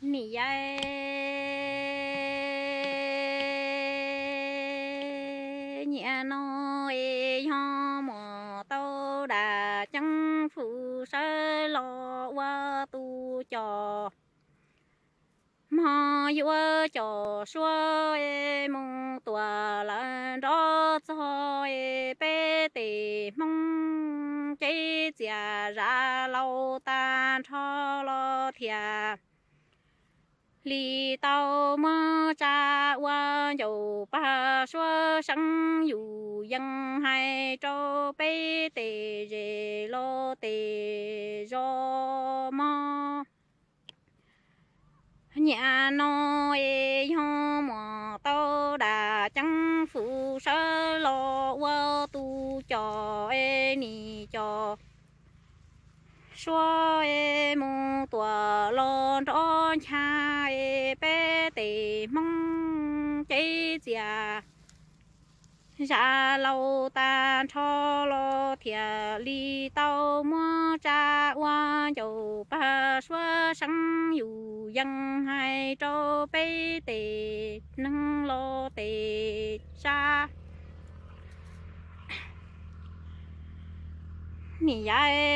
Nim yaib nyiam no es yog muam tau dam ceeb fwm sawv los ua tus coj mog, yuav coj suab es mus tuam lawm nrov txog es peb tej Hmoob cev txias zam laus tag nrho los thiaj li tau muab tsa ua ncauj pag suab seeb yus yees hais rau peb tej zej los tej zos mog. Nyiam no es yog muam tau dam ceeb fwm sawv los ua tus coj es nim coj suab es mus tuam los nrov ncha es peb tej Hmoob cev txias zam laus tag nrho los thiaj li tau muab tsa ua ncauj pag suab seeb yus yees hais rau peb tej neeg los tej sab. Nim yaib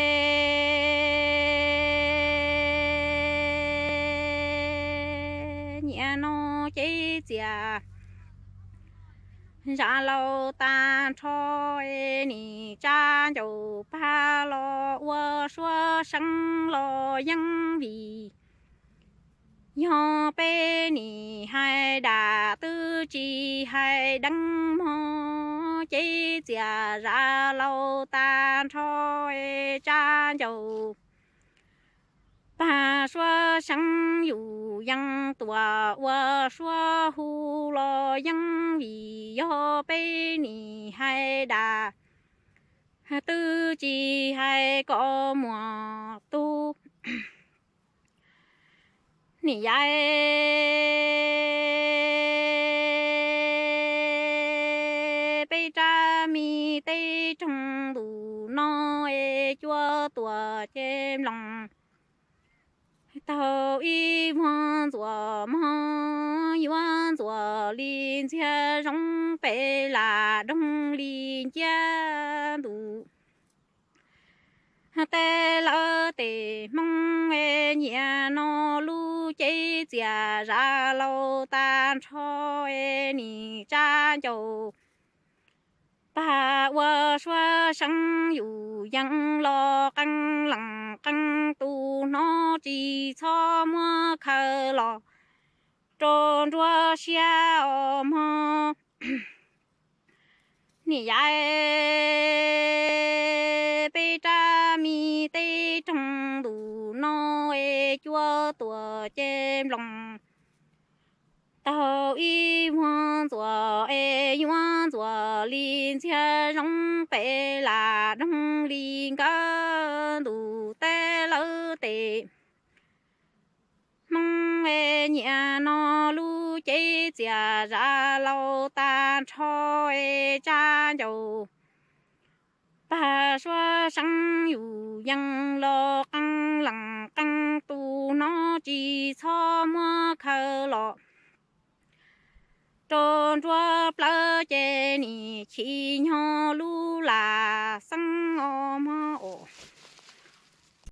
nyiam no cev txias zam laus tag nrho es nim tsa ncauj pag los ua suab seeb los yeej vim yog peb nim hais dam twb tsis hais deev mog, cev txias zam laus tag nrho es tsa ncauj pag suab seeb yus yees tuam ua suab hu los yeej vim yog peb nim hais dam twb tsis hais kom muam tug. Nim yaib peb rab me teb roog ntus no es cua tuam ces nploos taug ib vuag ntxuam mog, yuav ntxuam li ntxiag zoov pem lam doog li nciab ntus. Tej lawv tej Hmoob es nyiam no lub cev txias zam laus tag nrho es nim tsa ncauj pag ua suab seeb yus yees los qee lees qee tus hnov tsis txhob muab khaws los rau nruab siab os mog. Nim yaib peb rab me teb roog ntus no es cua tuam ces nploos taug ib vuag ntxuam es yuav ntxuam li ntxiag zoov pem lam doog li nkawd ntus. Tej lawv tej Hmoob es nyiam no lub cev txias zam laus tag nrho es tsa ncauj pag suab seeb yus yees los qee lees qee tus hnov tsis txhob muab khaws los rau nruab plawv ces nim chim nyog lub lam xeeb os mog.